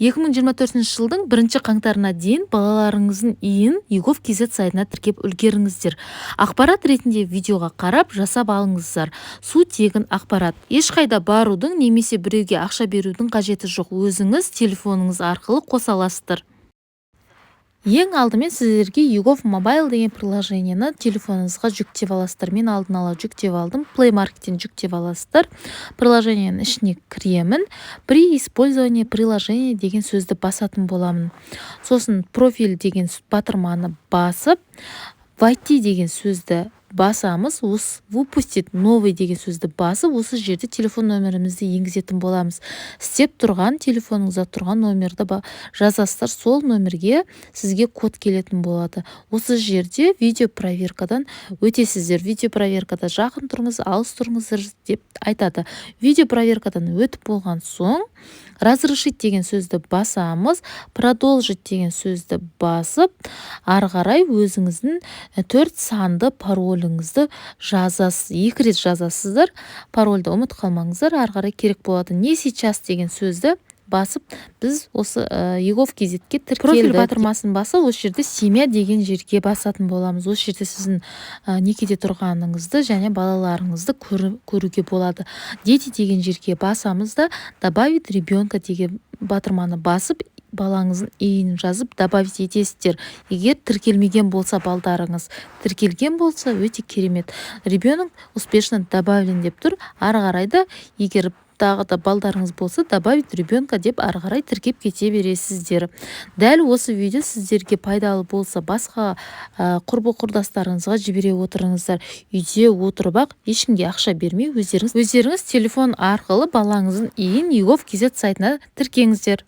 2024 жылдың 1 қаңтарына дейін балаларыңыздың ИИН egov kz сайтына тіркеп үлгеріңіздер. Ақпарат ретінде видеоға қарап, жасап алыңыздар. Су тегін ақпарат. Ешқайда барудың немесе біреуге ақша берудің қажеті жоқ, өзіңіз телефоныңыз арқылы қоса аласыздар. Ең алдымен сіздерге eGov Mobile деген приложениені телефоныңызға жүктеп аласыздар. Мен алдын ала жүктеп алдым, Play Markеттен жүктеп аласыздар. Приложениенің ішіне кіремін, «При использовании приложения» деген сөзді басатын боламын. Сосын «Профиль» деген батырманы басып, «Войти» деген сөзді басамыз. Осы «Выпустить новый» деген сөзді басып, осы жерде телефон нөмірімізді енгізетін боламыз. Істеп тұрған телефоныңызда тұрған номерді жазасыздар. Сол номерге сізге код келетін болады. Осы жерде видео проверкадан өтесіздер. Видео проверкада жақын тұрыңыз, алыс тұрыңыздар деп айтады. Видео проверкадан өтіп болған соң, «Разрешить» деген сөзді басамыз, «Продолжить» деген сөзді басып, ары қарай өзіңіздің төрт санды пароліңізді жазасыз. Екі рет жазасыздар парольді, ұмытып қалмаңыздар, ары қарай керек болады. «Не сейчас» деген сөзді басып, біз осы egov kz-ке тіркелдік. «Профиль» батырмасын басып, осы жерде «Семья» деген жерге басатын боламыз. Осы жерде сіздің некеде тұрғаныңызды және балаларыңызды көруге болады. «Дети» деген жерге басамыз да, «Добавить ребенка» деген батырманы басып, балаңыздың ИИН жазып, добавить етесіздер, егер тіркелмеген болса балдарыңыз. Тіркелген болса, өте керемет, «Ребенок успешно добавлен» деп тұр. Ары қарай да, егер тағы да балдарыңыз болса, «Добавить ребенка» деп ары қарай тіркеп кете бересіздер. Дәл осы видео сіздерге пайдалы болса, басқа құрбы құрдастарыңызға жібере отырыңыздар. Үйде отырып ақ, ешкімге ақша бермей, өздеріңіз телефон арқылы балаңыздың ИИН egov kz сайтына тіркеңіздер.